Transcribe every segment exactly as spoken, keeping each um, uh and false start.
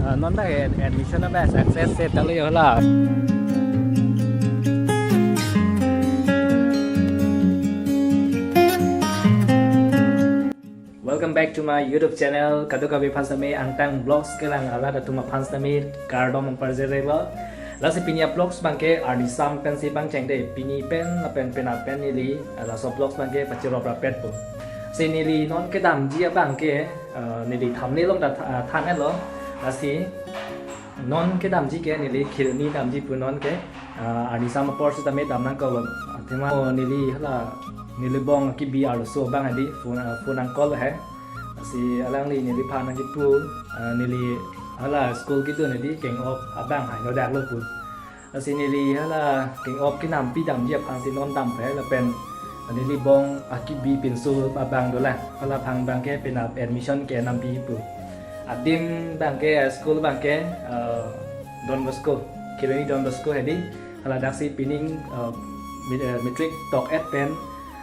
Ah, non ta ad-, admission apa success set ta lo yo la. Welcome back to my YouTube channel, kadokave aphan sitame Angtang Vlogs kelang arat atum aphan sitame kardom nangpajirlo. Lasi pini a-vlogs abangke arnisam pensi pangcheng dei, pini pen lapen penap pen neli, ah, laso vlogs abangke pachirap rapet po. Si neli non kedamji abangke, ah, neli thumbnail along ta tha-, ah, than-etlo. Lasi non kedamji ke neli Kheroni damji pu non ke, ah, arnisam apor sitame dam nangkoklo. Athema, oh, neli hala, neli bong kebi arloso abang hedi phone, ah, phone nang-call he. Lasi alangli neliphan nangkipu, ah, neli hala school kedun hedi King of abang hai no dak lo pu. Lasi neli hala King of kenampi damji aphansi non dam he lapen neli bong akebi pinso abang dolang. Hala aphan abangke penap admission ke nampi pu. Adim abangke, ah, school abangke, ah, Don Bosco, Kheroni Don Bosco hedi. Hala daksi pining, ah, mi-, ah, matric tok-et pen,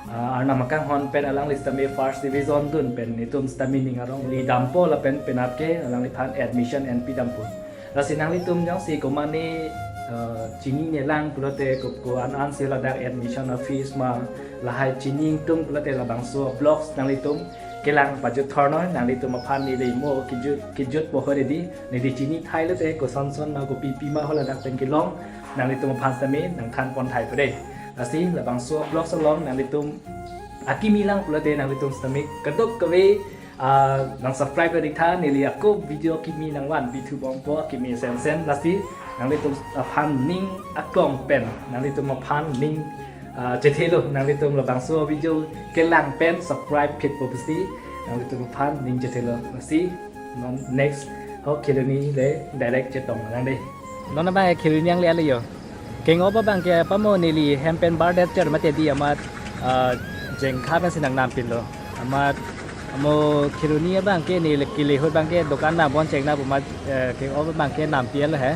ah, Arnam akanghon pen alangli sitame first division dun pen netum sitame ning arong neli dampo lapen penap ke alangliphan admission enpi dampo. Lasi nanglitum jongsi komane, eh, chinine lang pulote ko, ko-an an si ladak admission fees ma lahai chini ingtung pulote labangso vlogs nanglitum kelang pajut thornoi, nanglitum aphan neli mo kejut, kejut pohor hedi, neli chini thai lote koson son ma kopi pi ma hala dak pen kelong, nanglitum aphan sitame nangthan pon thai po dei. Lasi labangso vlogs along nanglitum akimi lang pulote nanglitum sitame kadokave, ah, nang subscribe ri tha, neli ako video kimi nangvanpi thu bompo, kimi sen sen. Lasi nanglitum aphan ning aklong pen, nanglitum aphan ning, ah, chethelo, nanglitum labangso video kelang pen subscribe phit po pusi nanglitum aphan ning chethelo. Lasi non next ho Kheroni le direct chetong lang dei. Non abang Kheroni nangle-lo yo. King of abangke pamo neli hem pen bar det cher mate di amat, ah, jengkha pensi nangnampinlo. Amat amo Kheroni abangke neli kele ahut abangke dokan nang bon cheng nang pu amat, eh, King of abangke nampi-etlo he.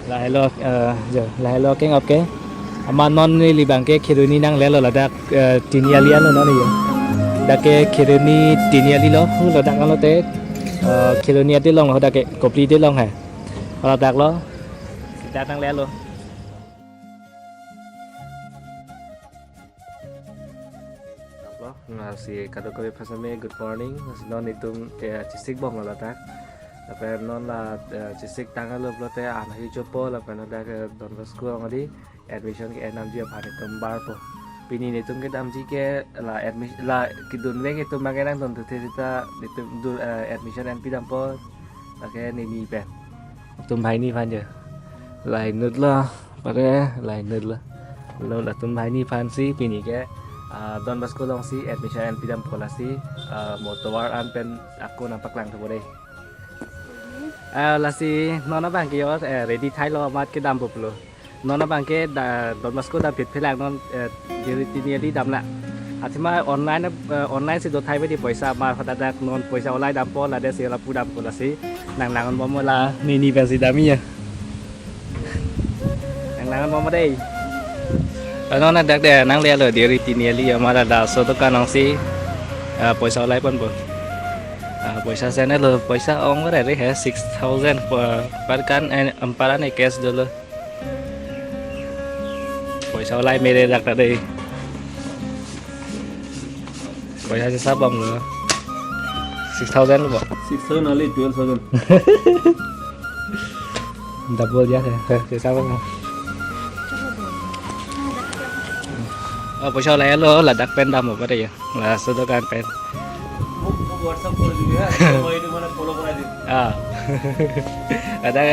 Lahelo, eh, jo, lahelo King of ke. Amat non neli abangke Kheroni nangle-lo ladak, eh, Tiniali alo non yo. Dak ke Kheroni Tiniali lo, hu ladak alo te, eh, Kheroni ate long lo dak ke Kopili te long he. Hala dak lo. Sita nangle-lo. Lo, lasi kadokave aphan sitame good morning. Lasi non netum, eh, chesik bomlo ladak. Lapen non la, eh, chesik tanglo pulote an ahi chopo lapen ladak, eh, Don Bosco along hedi admission ke-en damji aphan netum barpo. Pini netum kedamji ke la admis-, la kedun vek netum abangke nangdun tuthe sita netum du, eh, admission enpi dampo. Lake nini pen. Atum banghini aphan jo. La inutlo, pare la inutlo. Lo latum banghini aphansi pini ke, ah, Don Bosco alongsi admission enpi dampo lasi, ah, mo tovar an pen ako nangpaklang thupo dei. Ah, lasi non abangke yo, eh, ready thailo amat kedampo pulo. Non abangke da, Don Bosco dam phit phelang non, eh, Diri Tiniali damlo. Athema online, eh, online si do thai bedi poisa amat hala dak non poisa olai dampo lade si lapu dampo lasi. Nang nanglangdun bomlo la nini pensi damji ya. Nang nanglangdun bomlo dei. Ano na dak de nangle-lo Diri Tiniali amat laso dokan alongsi, eh, poisa olai ponpo. Ah, poisa sen-etlo, poisa ong re re he, six thousand per, per kan, eh, amparan e cash dolo. Poisa olai mere dak ta dei. Poisa si sap bomlo. Six thousand lo bo. Six thousand only twelve thousand. Double ya, eh, si sap bomlo. Oh, poisa olai-lo, ladak pen dampo pare ya. Laso dokan pen. মোক, মোক WhatsApp কৰি দিবি হা। মই এইটো মানে follow কৰাই দিম। Ah. Ladak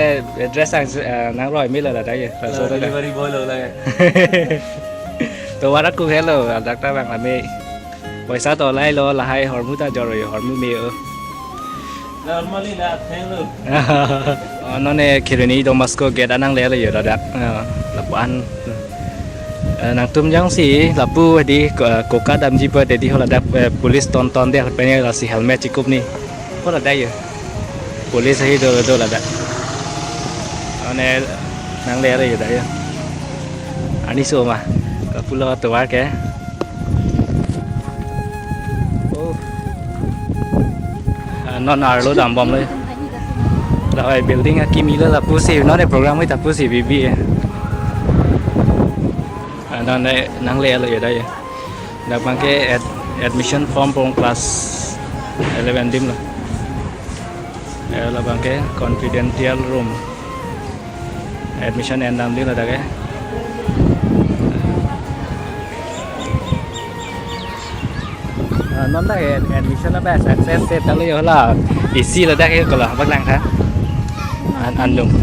address nang, eh, nangroi melo ladak ya. Laso dokan. Delivery boy lo lage. To warak ku helo, ladak ta bang lame. Poisa to olai-lo, lahai hormu ta jor yo, hormu me-o. Normally la theng lo. Oh, non e Kheroni Don Bosco gate an nangle-lo yo ladak. Eh, lapu an. Eh, nangtum jongsi lapu hedi ko-, koka damji pu hedi hala dak, eh, police ton ton de pen lasi helmet chikup ni. Hala dak yo. Police ahi do do ladak. Mane nangle-lo yo dak yo. Arniso ma. Kapulo tovar ke. Oh. Ah, non arlo dam bomlo. Lahai building akimi lo lapusi, non e program kita pusi bibi ya. Ah, non e nangle lo ya dah ya. Dak abangke ad-, admission form pon class eleven adim lo. Eh, la abangke confidential room. Admission endam adim lo dak ke. Ah, non dak ke admission apa success set kali ya la. Isi lo dak ke kalau apa lang ha. An-, andung. Eh,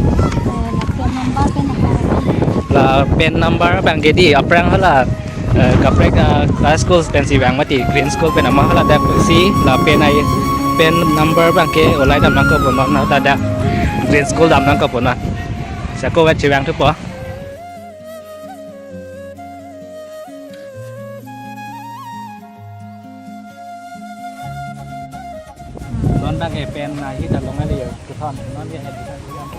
la pen number pen apa? La pen number abangke di aphrang hala, eh, kaprek, eh, high school pensi vang mati, Green School pen ama hala dak si la pen ai, pen number abangke olai dam nangkok pon ma, na ta dak Green School dam nangkok pon ma. Sako vet chevang thupo. Non dak ke pen ahi ta long ali yo. Kuthon non ke ahi ta long.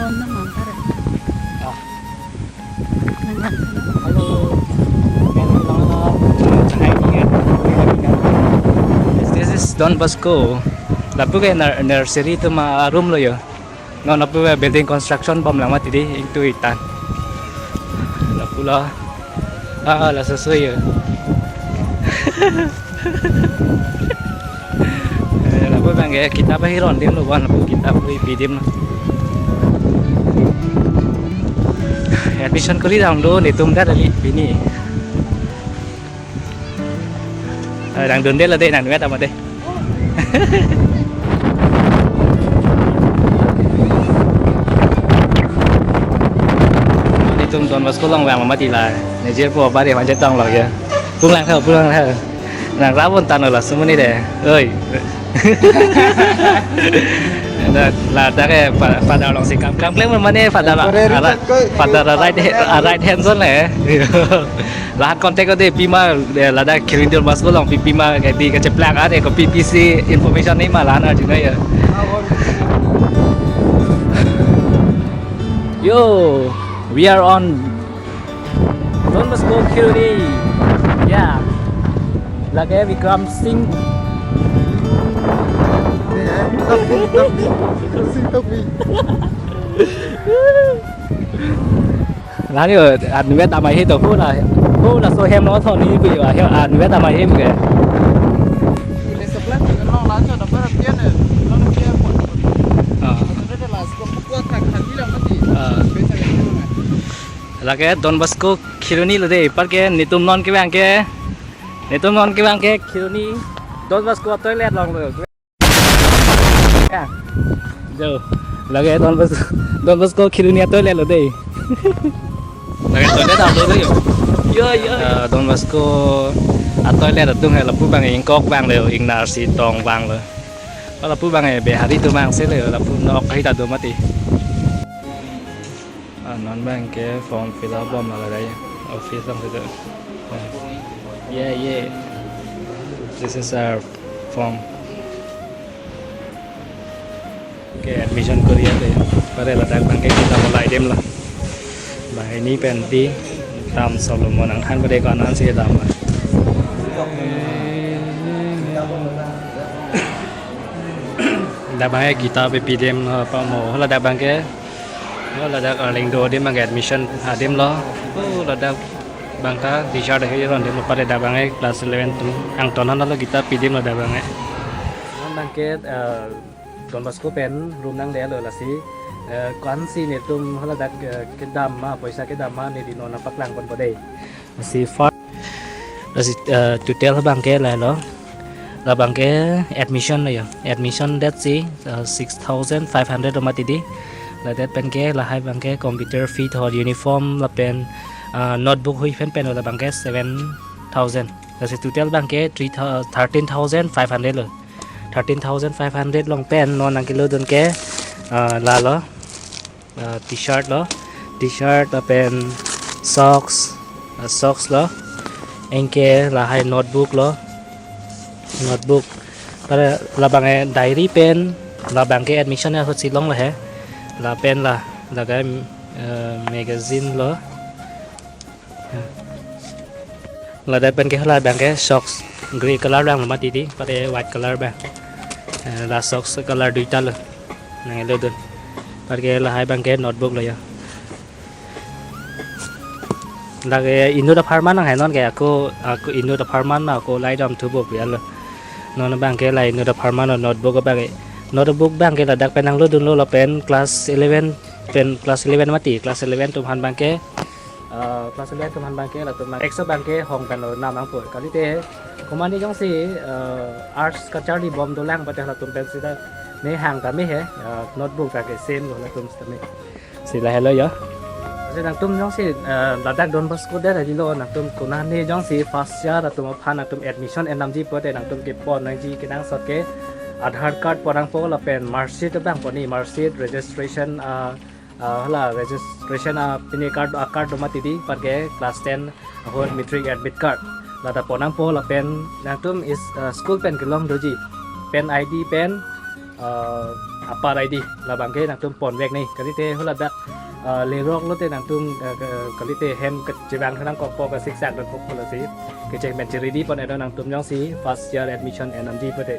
Bon na mang tara. Ah. Nang nang. Hello. Pen long lo. Chahai ni ya. This is Don Bosco. Lapu ke nur-, nursery atum a-room lo yo. Non lapu building construction bom lang mati di ingtui tan. Lapu lo. Ah, laso so ya. Eh, lapu abangke kitab ahi ron adim lo, bon lapu kitab ahi pi adim lo. Admission kori dam do netum dak kali pini. Eh, dangdunde lo de, nang nuet ama de. Netum Don Bosco along vang mati la. Nejirpo bari manje tong lo ya. Pulang tha, pulang tha. Nang rabon tan lo sumuni de. Oi. Dak ladak ke fa-, father along si kam, kam klem mane father la, Temporary ala, chat ko, father la right ha-, ah, right hand zone le. Lahat contact ko de pima, eh, ladak Khirini Don Bosco along pi pima ke di kacheplak ade ko P P C information ni ma lahan arjuna ya. Yo, we are on Don Bosco Khirini. Yeah. Lake Bikram Singh. Tapi, tapi, tapi. Lani, oh, anvet amai he to, hula, hula so hem lo thon ni pu yo, he, anvet amai he ke. Ini sebelah dengan lo lanjut, apa artinya nih? Lo nanti apa? Ah. Maksudnya dia lah, sebab buat tak hati lah mati. Ah. Biasa kan, gitu, kan? Lake Don Bosco Khirini lo de, apar ke netum non kevang ke, netum non kevang ke Khirini Don Bosco toilet along lo. Ya. Jo, lake Don Bosco, Don Bosco Khirini toilet lo de. Lake toilet along lo yo. Yo, yo. Eh, Don Bosco atoilet atum he lapu abang ingkok vang lo, ingnar si tong vang lo. Lapu abang e Bihari atum vangse lo, lapu nok ahi ta do mati. Ah, non abangke form fill up bom lo dak ya. Office along situ. Yeah, yeah. This is our form. Okay, admission kori ate ya. Pare ladak abangke kitab mulai adim lo. Banghini pen di Tam Solomon angkhan pada ko anansi dam. Dak abangke kitab pi adim lo, apa mo, ladak abangke. Oh, ladak arleng do adim abangke admission adim lo. Oh, ladak abangke teacher dak he ron adim lo, pare dak abangke class eleven atum angton han lo kitab pi adim lo dak abangke. Non abangke, eh, Don Bosco pen room nangdelo lasi, eh, ko-ansi netum haladak, eh, kedam ma, poisa kedam ma, ne di non nangpaklang ponpo de. Lasi far, lasi, eh, total abangke lahelo. Labangke admission lo yo. Admission det si, eh, six thousand five hundred lo mati di. Ladet penke lahai abangke computer fee thor uniform lapen, eh, notebook hui pen pen lo labangke seven thousand. Lasi total abangke three thou-, thirteen thousand five hundred lo. Thirteen thousand five hundred along pen non nangkelodun ke, ah, lalo, ah, t-shirt lo, t-shirt lapen socks, ah, socks lo, anke lahai notebook lo, notebook, para labangke diary pen, labangke admission ahut si long lo he, lapen la, lake, eh, magazine lo, Ladak pen ke hala abang ke socks grey color abang lo mati di, pare white color abang. Eh, la socks color duita lo. Nang elo dun. Pare ke lahai abang ke notebook lo ya. Lake inut apharman nanghai non ke ako, ako inut apharman ma ako lai dam thubo pu ya lo. Non abang ke la inut apharman lo notebook abang ke. Notebook abang ke ladak pen nanglo dunlo lapen class eleven pen class eleven mati, class eleven atum aphan abang ke, eh, class eleven atum aphan abang ke latum extra abang ke hong pen lo nam nangpo. Kalite komatne jongsi, eh, arts kacharli bom dolang pute latum pen sita ne hang tame he, eh, notebook abang ke same lo latum sitame. Si lahelo ya. Lasi nangtum jongsi, eh, ladak Don Bosco det hadi lo, nangtum konatne jongsi first year atum aphan nangtum admission en damji pute nangtum kepon nangji kenangsot ke Aadhaar card pon nangpo lapen mark sheet abang pon ni, mark sheet, registration, ah, ah, hala registration, ah, pine card, ah, card do mati di, pare ke class ten ahut matric admit card. Lata pon nangpo lapen nangtum is, ah, school pen kelong doji, pen I D pen, ah, APAAR I D labang ke nangtum ponvek ni. Kalite hula dak, ah, lerok lote nangtum, ah, ke-, kalite hem kechevang nangkokpo, kasiksak nangkokpo, lasi kecheng pen chiri di pon edo nangtum jongsi first year admission en damji pute.